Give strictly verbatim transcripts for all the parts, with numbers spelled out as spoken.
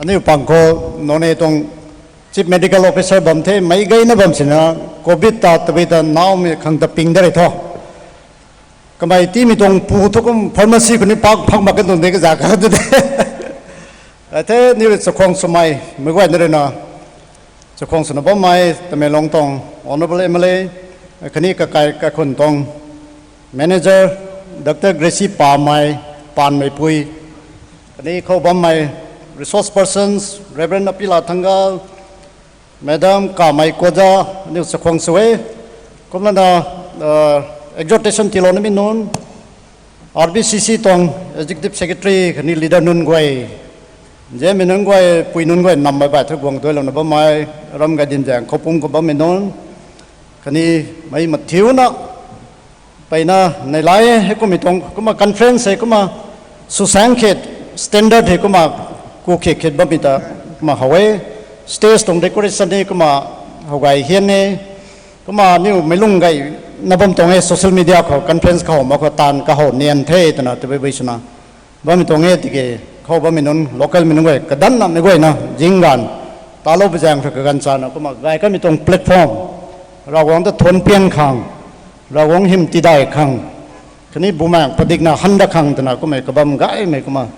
Aniu pang khou Noney tuang Chief Medical Officer bam the, meic gayna bam sina, covid ta tabui ta naumei khang ta ping da rei tho. Kamei tiimei tuang pu thu kum pharmacy khou ni pak phak mak kan tuang de kaza kha tu de. Athe niw chakhwang swmei, meic guayna rui na, chakhwang swna bammei Tamenglong tuang Honourable M L A, khatni kakai kaikhun tuang Manager, Doctor Gracie Pamei, Panmeipui, khatni khou bammei resource persons, Reverend Apila Thangal, Madam Kamei Koja, aniu chakhwang sw e. Kumlana, exhortation tiilou namei nunc, R B C C tuang Executive Secretary khatni leader nunc guay, nzianmei nunc guay, pui nunc guay, nammei bai thu guang duailouna bammei, ram gay dinzaeng khou pum khou bammei nunc, khatni mei mathiuna, peyna, neilai hei kummei tuang, kumna conference hei kumna, susaeng khit, standard hei kumna, ku khit khit bammei ta, kumna how e, stage tuang decoration ni kumna, how gay hian e, kumna niw meic lung gayna bam tuang e social media khou conference khou mak khou taanv kahow nian the twna tabui bui swna bammei tuang e tiki, khou bammei nunc, local mei nunc guay, kadanna meic guayna, zing ganv, talou pui zaeng rui kaganv chana, kumna gay kamei tuang platform, Ravguangc ta thuanc pian khang, Ravguangc hym tidai khang, khatni bumaengc padikna han dat khang twna kummei kabam gaymei kumna,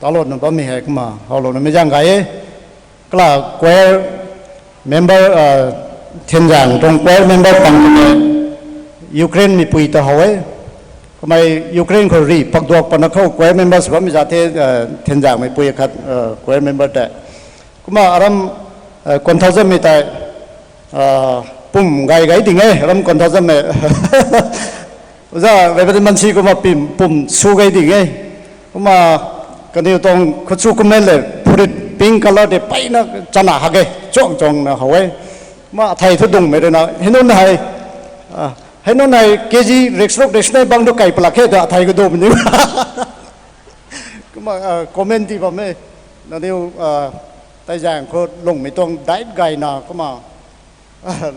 talouna bammei hei kumna, howlouna mei zaeng gay e. Kala choir member, Thinzaeng tuang choir member pang tei Ukraine meipui ta how e. Kamei Ukraine khou ri pakduak pana khou choir member sw bammei za the, Thinzaeng meipui khat, choir member tei. Kumna aram, Kuanthouzam mei tei, pum gay gay ding e, aram Kuanthouzam mei. Oja Reverend Mansi kumna pum, pum sw gay ding e. Kumna kaniw tuang khuchu kummei le phurit pink colour de peyna chana hak e, chuang chuangna how e. Kumna athei thu dungmei rui na, hei nunc hei, hei nunc hei K G riksruk riksnei bang thu kai palak khe ta athei khou dungmei ni. Kumna comment ti bam e, nangniw, tei zaeng khou lungmei tuang diet gayna kumna,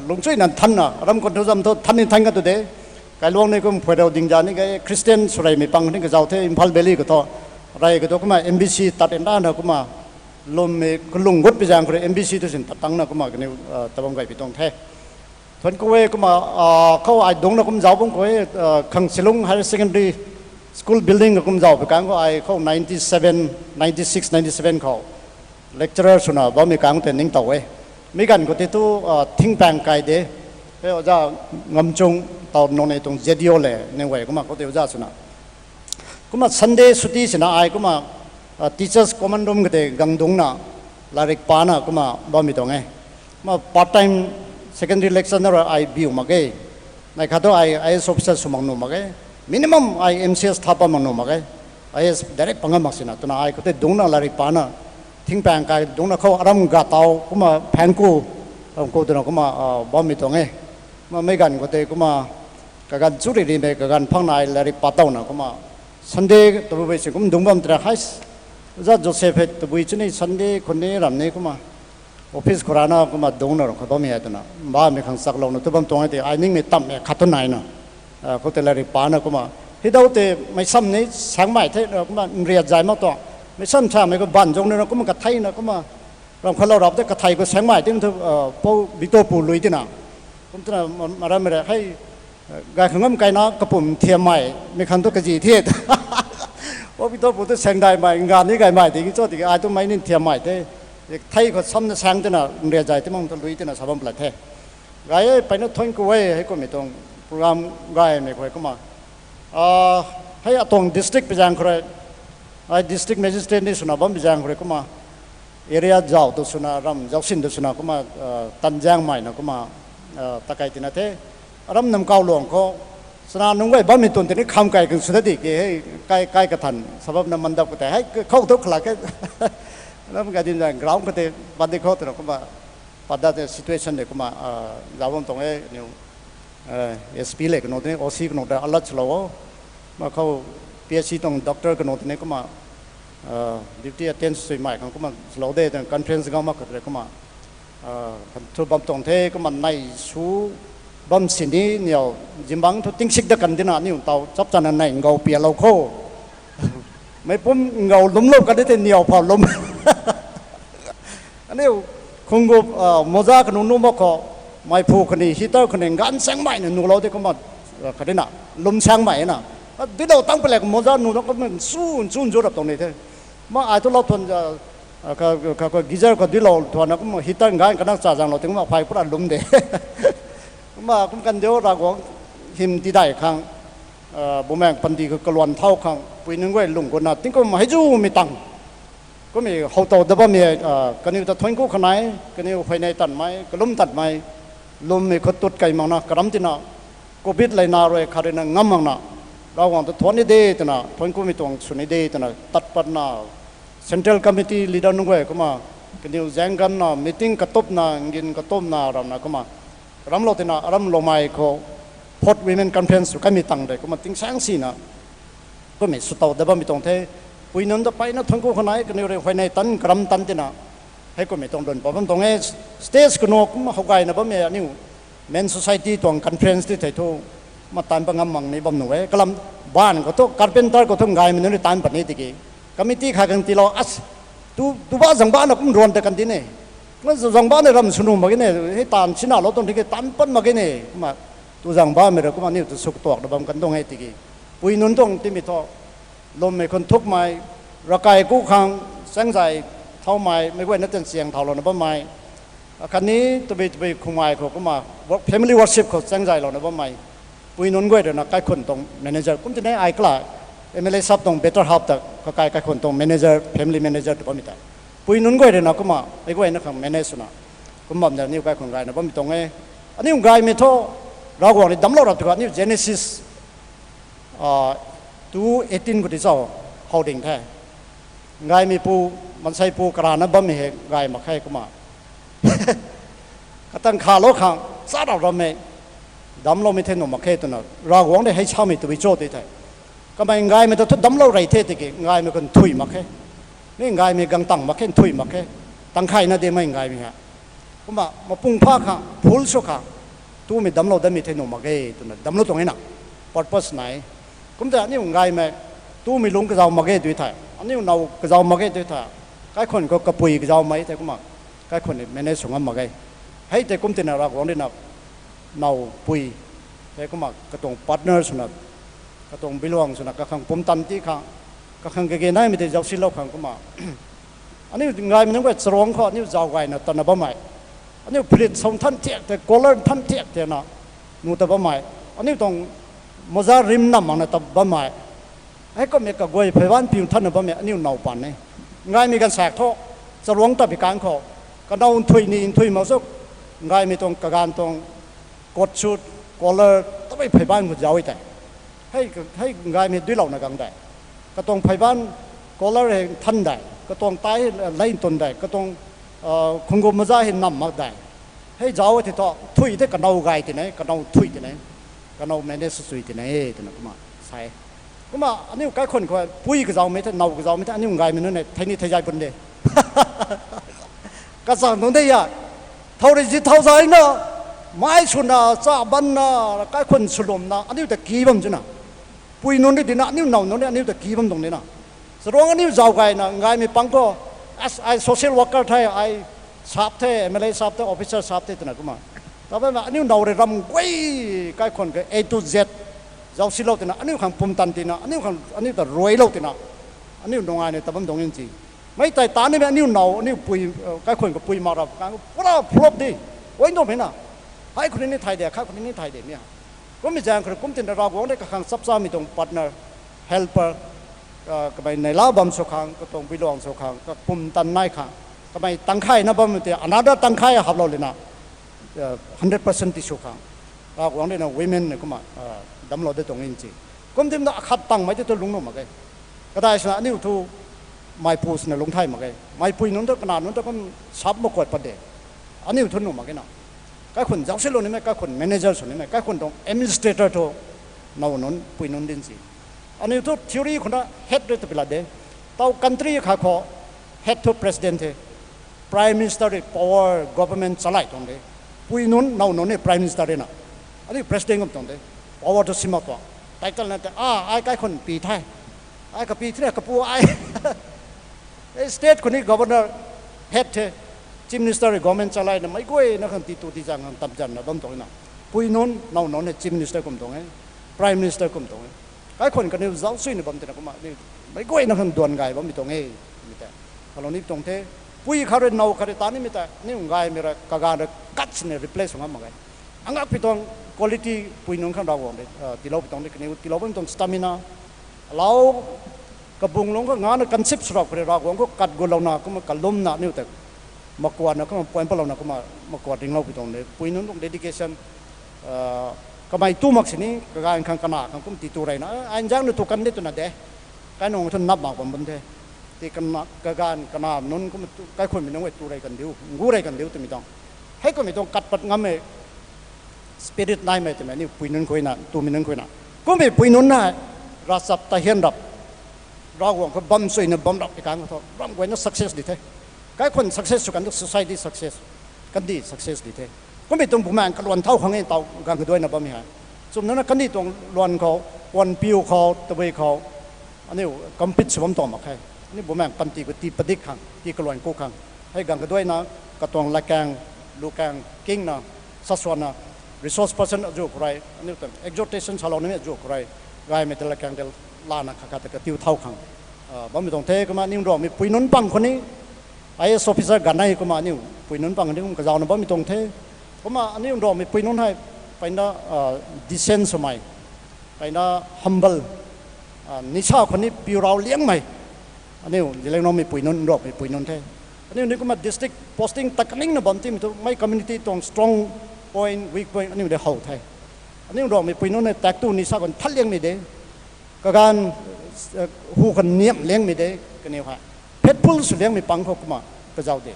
lungcchuina thanna, aram Kuanthouzam thu than ni than ka tu de. Kailuang ni kum phuairou ding za ni gay, Christian swreymei pang ni kazau the, Imphal Valley khou thu. Rey khou thu kumna M B C tat ndana kumna, lwmmei kalung gut pui zaeng khou rui M B C thu sin tat tangna kumna kaniw, tabam gay pi tuang the. Thuanc ku e kumna, khou ai dungcna kum zauc bam khou e, Khangsilung Higher Secondary School building khou kum zauc pui kang khou ai khou ninety seven, ninety six, ninety seven khou lecturer swna bammei kang tei ningtow e. Mi ganv khou tei thu, thingpaeng kai de. Hei oja Ngamchung, taw Noney tuang Z D O le ning guay kumna khou tei oja swna. Kumna Sunday chutti sina ai kumna, teachers common room khou tei gang dungcna, lairik pana kumna bammei tuang e. Kumna part time secondary lecturer ai biu mak ge. Nai khat thu ai I A S officer sw mak nuh mak ge. Minimum ai M C S tha pat mak nuh mak ge. I A S direct pang ngam mak sina twna ai khou tei dungcna lairik pana, thingpaeng kai dungcna khou aram gataw kumna phaeng ku, ram ku twna kumna, bammei tuang e. Kumna meic ganv khou tei kumna kaganv chu ri rimei kaganv phangna ai lairik pat towna kumna Sunday tabui bui si kum dungc bam tei hei, oja Joseph hei tabui chuni Sunday khou ni ram ni kumna office khou rana kumna dungcna ram khou bammei hei twna bammei khang chaklouna tu bam tuang e tei ai ningmei tammei khat tu naina, khou tei lairik pana kumna, hei dau tei meicsam ni saengmei the, kumna nriat zay mak tuang. Meicsam samei khou banv zung nina kumna katheina kumna, ram khou lou rap tei kathei khou saengmei ti thu, Pou Victor pu lui tina. Kum twna, maram rei hei, gay khang ngam kaina kapum thiammei, mei khang thu kazi the. Pou Victor pu thu saengdaimei, nganv ni gaymei tiki cho tiki ai thu mei ni thiammei the. Thei khou samna saeng tina, nriat zay ti mang thu lui tina sa bam pla the. Gay e, peyna thuanc ku e, hei kummei tuang program gaymei khou kumna. Hei atuang district pui zaeng khou rui, ai district magistrate ni swna bam pui zaeng khou rui kumna, area zauc tu swna, ram zauc sin tu swna kumna, tanzaengmei na kumna, takei tina the. Aram Namkauh luang khou, swna nunc guay bammei tun tini kham kai khang sw ta di ke, hei, kai, kai kathan, sababna mandap khou tei, hei, khou thu khalak khe. Ram gay dinzaeng ground khou tei, pat di khou twna kumna, pat dat tei situation de kumna, zauc bam tuang e, niw, S P le kanu tini, O C kanu ta alert swlou o. Ma khou P H C tuang doctor kanu tini kumna, duty attend swmei khang kumna swlou de twna conference gam mak khou tei kumna, khan thu bam tuang the kumna nai sw bam sini niw, zingbangc thu tingsik dat kan dina niw taw chap chana nai ngou pialou khou. Mei pum ngou lwmlou kan di tei niw phau lwm. Aniu khungup moza kanu nu mak khou, meiphu khatni heater khatni nganv saengmei na nulou de kumna, khatni na, lum saengmei na. Duilou tang palek moza nu na kumna su su zu rap tuang ni the. Ma ai thu lou thuan, geyser khou duilou thuan na kumna heater nganv kana cha zanglou ting kumna phay pura lum de. Kumna kum kan diu Ravguangc hym tidai khang, bumaengc panty khou kaluan thau khang pui nunc guay lung gutna tingkum hei zumei tang kummei how tow da bammei, kaniw ta thuanc ku khanei, kaniw huayney tanmei kalum tanmei, lwmmei khou tut kei makna karam tina, covid leina rui khat ruina ngam makna, Ravguangc ta thuanc ni de twna thuanc kumei tuang sw ni de twna tat patna, central committee leader nunc guay kumna, kaniw zaeng ganna meeting katupna ngin katupna ramna kumna, ramlou tina aram loumei khou, fourth women conference sw kamei tang de kumna tingsaeng sina kummei sw tow da bammei tuang the. Pui nunc ta peyna thuanc ku khanei, kaniw rui huayney tan karam tan tina, hei kummei tuang run pat bam tuang e. Stage kanu kumna how gayna bammei aniu Men Society tuang conference ti thei thu, ma tan pat ngam mak ni bam nu e. Kalam, baanv khou thu carpenter khou thu ngaymei nunc ni tan pat ni tiki, committee khat khang tiilou as, tu ba zangbana kum ruan ta kan di ne, ma zangbana ram sw nuh mak ge ne, hei taanv sinalou tuang tiki tan pat mak ge ne kumna, tu zangbamei rui kumna aniu ta sw katuak na bam kan tuang e tiki, pui nunc tuang timei thu, lwmmei khou nthukmei, ravkai ku khang, chaengzay thaumei meic guayna tan chiang thaulouna bammei, akhatni tabui tabui khumai khou kumna, family worship khou chaengzaylouna bammei, pui nunc guay ruina kaikhun tuang manager kum tine ai kala, M L A sap tuang better half ta kakai kaikhun tuang manager, family manager tw bammei ta, pui nunc guay ruina kumna meic guayna khang manage swna, kum bam da aniu kaikhun gayna bammei tuang e. Aniu gaymei thu, Ravguangc rui damclou rap tu khou aniu Genesis two eighteen khou ti zauc how ding the. Gaymeipu, maanseipu karana bammei hei gay mak khe kumna, katang khalou khang, charap rammei, damcloumei the nuh mak khe twna Ravguangc rui hei samei tabui cho ti the. Kamei gaymei ta thu damclou rey the tiki gaymei khou nthuih mak khe. Mi gaymei gang tang mak khe, nthuih mak khe. Tang khayna dimei gaymei hei, kumna mapung pha khang, full sw khang, tumei damclou damei the nuh mak ge twna damclou tuang e na, purpose nai. Kumta aniu gaymei, tumei lungc kazau mak ge tw thei, aniu now kazau mak ge tw thei, kaikhun khou kapui kazaumei thei kumna, kaikhun ni manage sw ngam mak ge. Hei tei kum tina Ravguangc ruina, now pui, hei kumna katuang partner swna, katuang biluang swna kakhang pumtan ti khang, kakhang kage naimei tei zaucsilou khang kumna, aniu gaymei nunc guay charuangc khou aniu zauc gayna tana bammei, aniu phrit sau nthan thiak tei, collar nthan thiak tei na, nu ta bammei, aniu tuang moza rim nam makna ta bammei, hei kummei kaguay pheyban piu nthanna bammei aniu now paan e. Gaymei ganv sak thu, charuangc ta bi kang khou, kanow nthuih ni nthuih mak suk, gaymei tuang kaganv tuang coat suit, collar tabui pheyban khou zauc e tei, hei gaymei duilouna gang de, katuang pheyban, collar hei nthan de, katuang tai hei lei ntun de, katuang khunggum maza hei nam mak de, hei zauc e thei thu nthuih the, kanow gay tina, kanow nthuih tina, kanow manage sw sui tina e twna kumna sa e. Kumna aniu kaikhun khou pui kazaumei the, now kazaumei the, aniu gaymei nunc e thei ni thei zay pun de. Kachang tuang de a, thau rui zi thau zayna, mai swna, cha banna, kaikhun swlumna aniu ta ki bam zuna, pui nunc ni dina, aniu now nunc ni aniu ta ki bam tuang dina. Charuangc aniu zauc gayna gaymei pang khou, as ai social worker the, ai sap the, M L A sap the, officer sap the twna kumna, ta bammei aniu now rui ram guay, kaikhun khou A to Z zaucsilou tina, aniu khang pumtan tina, aniu khang aniu ta ruailou tina, aniu nungai ni ta bam tuang e si. Mei tei ta nimei aniu now, aniu pui, kaikhun kapui mak rap kang pura flop di, guay ntumei na, hei khou ni ni thay de, khat khou ni ni thay de mi a. Kummei zaeng khou rui kum tina Ravguangc rui kakhang chapchamei tuang partner, helper, kamei neihla bam sw khang, katuang biluang sw khang, kapumtan nai khang, kamei tangkhayna bam tei another tangkhay haplou lana, hundred percent ti sw khang, Ravguangc ruina women ni kumna damclou de tuang e si. Kum timna akhat tangmei tei thu lungc nuh mak ge. Kadai swna aniu thu meipu swna lungc thay mak ge. Meipui nunc thu, kanac nunc thu kum sap mak kuat pat de. Aniu thu nuh mak ge na. Kaikhun zaucsilou nimei, kaikhun manager sw nimei, kaikhun tuang administrator thu now nunc, pui nunc din si. Aniu thu theory khou na head rui ta pilat de. Tau country khat khou head thu president the. Prime Minister rui power government chalai tuang de. Pui nunc, now nunc ni Prime Minister rui na, aniu president ngam tuang de. Power thu simak tuang. Title na tei, a, ai kaikhun pi the, ai kapi the, kapu ai. State khou ni governor, head the, chief minister Chief Minister government chalaina meic guayna khang titu tizaeng khang tam zanna bam tuang na. Pui nunc, now nunc hei Chief Minister kum tuang e, Prime Minister kum tuang e. Kaikhun kaniw zauc suina bam tina kumna ni meic guayna khang duan gay bammei tuang e. Mi tei, kalou ni tuang the, pui khat rui now khat rui ta nimei tei aniu gaymei rui kaganv rui kat sini replace sw ngam mak ge. Angakpui tuang quality pui nunc khang Ravguangc rui tiiloupui tuang de, kaniw tiilou bammei tuang stamina, allow, kabung lungc khou ngana concept swrap khou rui Ravguangc khou kat gulouna kumna kalumna aniu tei makuanna kumna puan patlouna kumna makuan ringloupui tuang de, pui nunc tuang dedication, kamei tu mak sini kaganv khang kana khang kum titu reyna, ai nzaengna tu kan de twna de. Kainung thu nap mak bam bam the. Ti kaganv kana nunc kumna kaikhunmei nunc e tu rey kan diu, ngu rey kan diu twmei tuang, heikummei tuang kat pat ngammei spirit naimei twmei aniu pui nunc khuina, tumei nunc khuina. Kummei pui nunc hei ravchap ta hian rap, Ravguangc khou bam suina bam rap ti kan khou thu ram guayna success di the. Kaikhun success sw kan thu society success, kandih success di the. Kummei tuang bumaengc kaluan thau khang e taw ganv kaduaina bammei hei. Chumna na kandih tuang luan khou, puanpiu khou, tabui khou, aniu compete sw bam tuang mak khe. Aniu bumaengc panty khou tii padik khang, tii kaluan ku khang, hei ganv kaduaina katuang latkaeng, lukang kingna, saswanna, resource person azuh khou rui aniu tuang exhortation salou nimei azuh khou rui gaymei ta latkaeng de lana khat khat ta katiu thau khang bammei tuang the. Kumna aniu Ruangmei pui nunc pang khou ni, I A S officer ganv nei kumna aniu pui nunc pang khou ni kum kazauna bammei tuang the. Kumna aniu Ruangmei pui nunc hei peyna decent swmei, peyna humble, nisa khou ni piurau liangmei, aniu Zeliangrongmei pui nunc, Ruangmei pui nunc the. Aniu ni kumna district posting ta kaningna bam timei thu mei community tuang strong point, weak point aniu de how the. Aniu Ruangmei pui nunc hei tak tu nisa khou than liangmei de, kaganv hu khou niamh liangmei de, kaniw hei faithful sw liangmei pang khou kumna kazau de.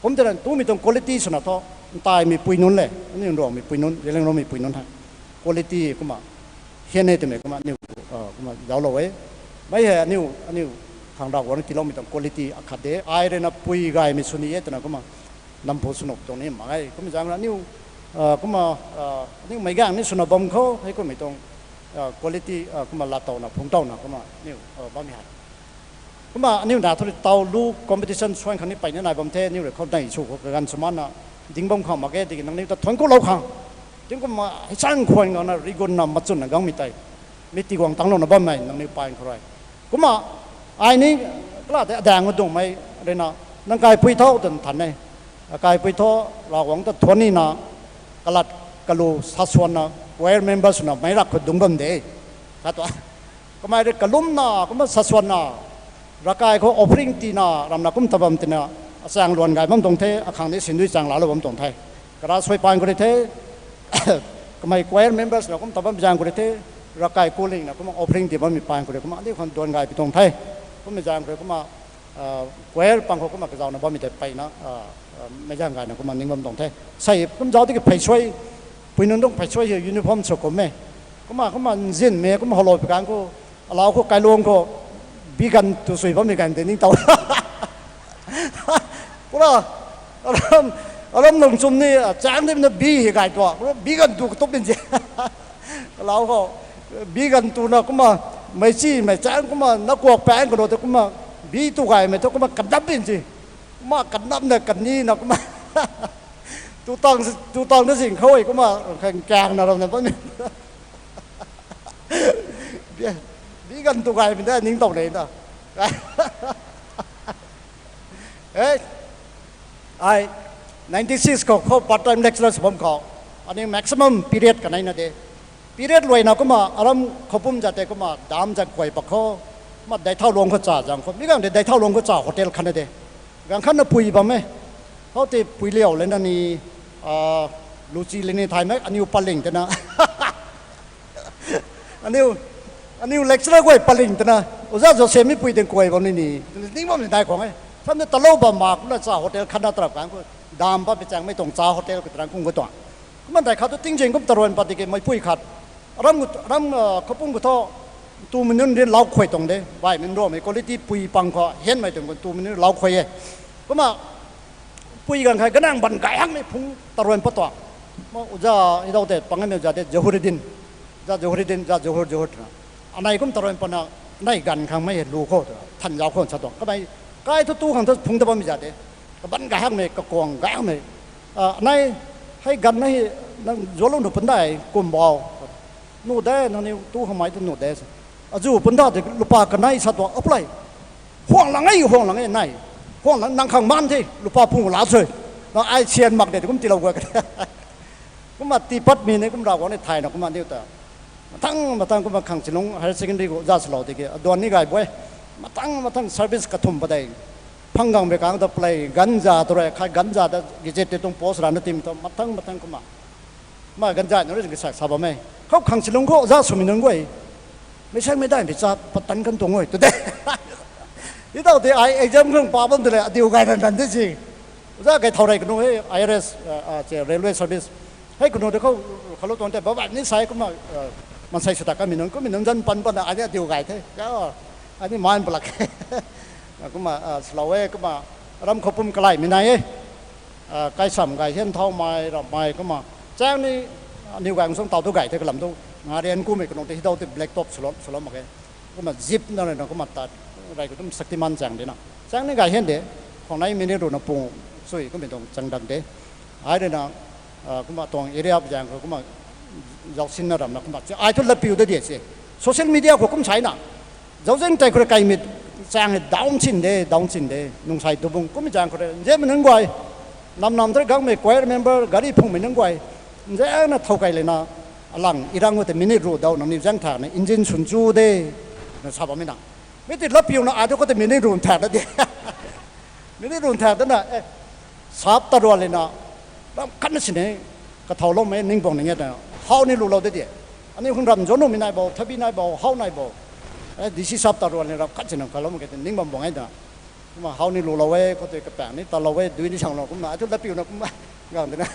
Kum tei tumei tuang quality swna thu, ntaimei pui nunc le aniu Ruangmei pui nunc, Zeliangrongmei pui nunc hei quality kumna hian e twmei kumna aniu kumna zauclou e. Mei hei aniu, aniu khang Ravguangc rui tiiloumei tuang quality akhat de, ai ruina pui gaymei sw ni e twna kumna namphu swnuh tuang ni mak e. Kummei zaeng rui aniu kumna aniu meic gaengc ni swna bam khou heikummei tuang quality kumna laatowna phungc towna kumna aniu bammei hei. Kumna aniu na thu rui taw lu competition suan khang ni peyna nai bam the, aniu rui khou nei sw khou kaganv swmana ding bam khang mak ge, tiki nangniw ta thuanc kulou khang, tingkum hei chang khwan gangna rigunna machunna gangmei tei mi tiguang tanglouna bammei nangniw paan khou rui. Kumna ai ni kala tei adaeng adungmei ruina, nang kaipui tho twna than e. Kaipui tho, Ravguangc ta thuanc nina, kalat kalu saswanna choir member swna meic rak khou dungc bam de. Khat tu kamei rui kalumna kumna saswanna, ravkai khou offering tiina ramna kum ta bam tina, achaeng luan gay bam tuang the, akhang ni sindui chaeng laalou bam tuang the. Kara suai paan khou rui the, kamei choir members na kum ta bam zaeng khou rui the, ravkai kulingna kumna offering tii bammei paan khou rui kumna aniu khang duan gay pi tuang the. Kummei zaeng khou rui kumna choir pang khou kumna kazauna bammei tei peyna meic zaeng gayna kumna ning bam tuang the. Sei kum zauc tiki phey suai, pui nunc tuang phey suai hei uniform sw kum e. Kumna kumna nzinmei kumna howlou pi kan khou, alau khou kailuang khou bi ganv tu sui bammei ganv tei ningtow. Pura aram, aram lungchum ni chaeng dimna bi hei gay tua, pura bi ganv tu katup in se. Alau khou bi ganv tuna kumna meic chimei chaeng kumna nakuak paeng kalou tei kumna bi tu gaymei thu kumna kadap in se. Kumna kanapna kanina kumna tu tang, tu tang na zing khou e kumna khang kaengna ramna bammei. Bi ganv tu gaymei ta ningtow nei ta. E, ai ninety six khou khou part time lecturer sw bam khou, aniu maximum period kaneina de. Period luaina kumna aram khoupum zat tei kumna dam zat kuay pak khou, kumna Deithauliang khou cha zang khou, mi ganv de Deithauliang khou cha hotel khatna de. Ganv khatna pui bam e. Khou tei pui liau lena ni, luchi leni thaymei aniu paling twna aniu, aniu lecturer guay paling twna, Oja Joseph mi pui ding kuay bam ni ni, ning bam ni dai khwang e. Samna talou bam mak kumna cha hotel khatna tarap kan khou, dam pat pi chaengmei tuang cha hotel khou tarang kum khou tuang. Kumna dai khat tu tingzing kum taruan pat tiki meipui khat, aram, aram khoupum khou thu, tumei nunc rin lau khuay tuang de, baihmei nruangmei quality pui pang khou hianmei tuang khou tumei nunc lau khuay e. Kumna pui ganv khai ganang ban gay hakmei phungc taruan pat tuang. Ma Oja, hei dau tei pang e, Oja de Zahuruddin, Oja Zahuruddin, Oja Zahur, Zahur twna, anei kum taruan patna, anei ganv khang mei hei lu khou twna than zauc khou sa tuang. Kamei kai thu tu khang thu phungc ta bammei za de. Kaban gay hakmei, kakuang gay hakmei. Anei, hei ganv na hi, nang zualou nu pun dai, kum bau. Nu de, nangniw tu hamei tu nu de. Azu pun da de, lupa kanei sa tuang, aplay. Huang lang e, huang lang e, nai. Huang lang nang khang man the, lupa pung la sui. Nang ai sian mak de, kum tiilou gua ka. Kumna tii pat mi ni kum Ravguangc ni thayna kumna niw ta. Mathang, mathang kumna khang silung higher secondary khou za swlou tiki, aduan ni gay bu e. Mathang, mathang service kathumh padeih. Phang gang bui kang ta play, ganv za tu rui, khai ganv za ta gazette tuang post rana tim tu, mathang, mathang kumna. Ma ganv za nu rui kasak sa bam e. Khou khang silung khou za swmei nunc guay. Mei saengmei dai mbi cha patan kan tuang e, tu de. Ni tau tei ai exam khang pa bam tu le, adiu gay ran ran de si. Za gay thau rei kanu he, I R S, railway service. Hei kanu de khou, khalou tuang tei, baba ni sai kumna, mansei sw ta kanmei nunc, kummei nunc zan pan pan na, ai ni adiu gay the. Ai ni man palak. Kumna, swlou e, kumna, ram khou pum kalaimei nai e. Kaisam gay hian thaumei, rammei kumna. Chaeng ni, aniw gang sung tau tu gay the kalam tu. Nga rian kumei kanu tei hei tau tei black top swlou, swlou mak e. Kumna zip na rui na kumna tat, rei khou tum Shaktiman chaeng de na. Chaeng ni gay hian de, khou nai minute ruhna pung, sui kummei tuang chaeng dang de. Ai rui na, kumna tuang area zaeng khou kumna zausinna ramna kumna. Ai thu latpiu de di se. Social media khou kum sai na. Zauzian tei khou rui kaimei chaeng hei down chin de, down chin de. Nungsai tubung kummei zaeng khou rui nzianmei nunc guay. Nam nam tei gangmei choir member, gari phungmei nunc guay. Nzianna thow kai lena, alang irang khou tei minute ruh dau nangniw zaeng thakna engine swn chu de. Na sa bammei na. Mi tei latpiuna ai thu khou tei minute ruh thak da de. Minute ruh thak da na, sap ta rua lena. Ram khatna sini, kathauloumei ning bang ning e ta. How ni lulou de di. Aniu khang ram zuan numei nai bo, thabi nai bo, how nai bo. D C sap ta rua lena ram khat sini kaloumei ke tei ning bam bang e ta. Kumna how ni lulou e, khou tei kapaeng ni talou e, dui ni sanglou kumna, ai thu latpiuna kumna, gang de na.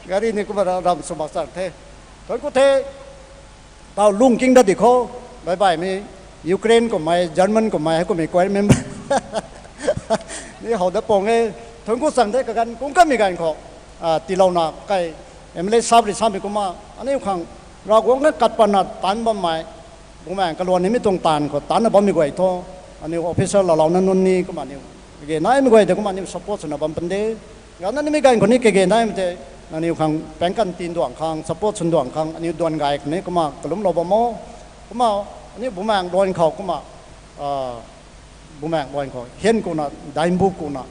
Gari ni kumna ra-, ram sw mak chang the. Thuanc ku the, tau lungking dat di khou, bye bye mi, Ukraine kummei, German kummei, hei kummei choir member. Ni how dat pung e, thuanc ku chang the kaganv, kung kanmei ganv khou, tiilouna kai, M L A sap rui samei kumna, aniu khang, Ravguangc kan kat patna taanc bammei, Bumaengh kaluan nimei tuang taanv khou taanna bammei guay thu, aniu officer lalouna nunc ni kumna aniu kage naimei guay de kumna aniu support swna bam pan de. Gana nimei ganv khou ni kage naimei tei, nangniw khang paengc kan tin duang khang, support swn duang khang, aniu duan gay khang ni kumna kalumlou bam o. Kumna aniu Bumaengh luan khou kumna, Bumaengh luan khou hian kuna, daimbu kuna,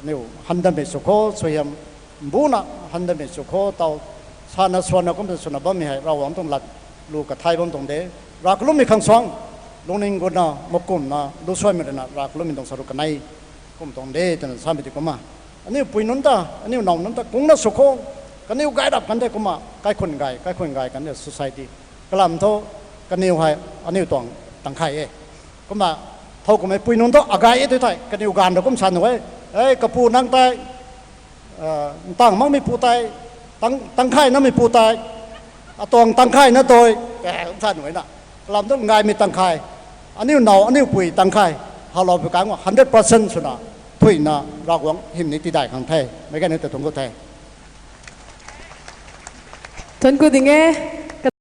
aniu handammei sw khou, suaihiam mbuna handammei sw khou, tau sana swanna kumna swna bammei hei, Ravguangc tuang lat lu kathai bam tuang de. Rav kalummei khang suang, lungning gutna, makumna, lu suaimei rui na, rav kalummei tuang saru kanei, kum tuang de, twna samei di kumna. Aniu pui nunc ta, aniu now nunc ta, kungna sw khou, kaniw gay rap kan de kumna, kaikhun gay, kaikhun gay kan de society. Kalam thu, kaniw hei, aniu tuang tangkhay e. Kumna, thow kummei pui nunc thu, agay e tu thei, kaniw ganv rui kum sa nu e. Ei, kapu nang tei, ntang makmeipu tei, tang, tangkhay nameipu tei, atuang tangkhay na tui, e, kum sa nu e na. Kalam thu ngaimei tangkhay, aniu now, aniu pui tangkhay, haloupui kang hundred percent swna, thuina, Ravguangc hym ni tidai khang the, meic ganv ni ta thuanc ku the. Thuanc ku ding e.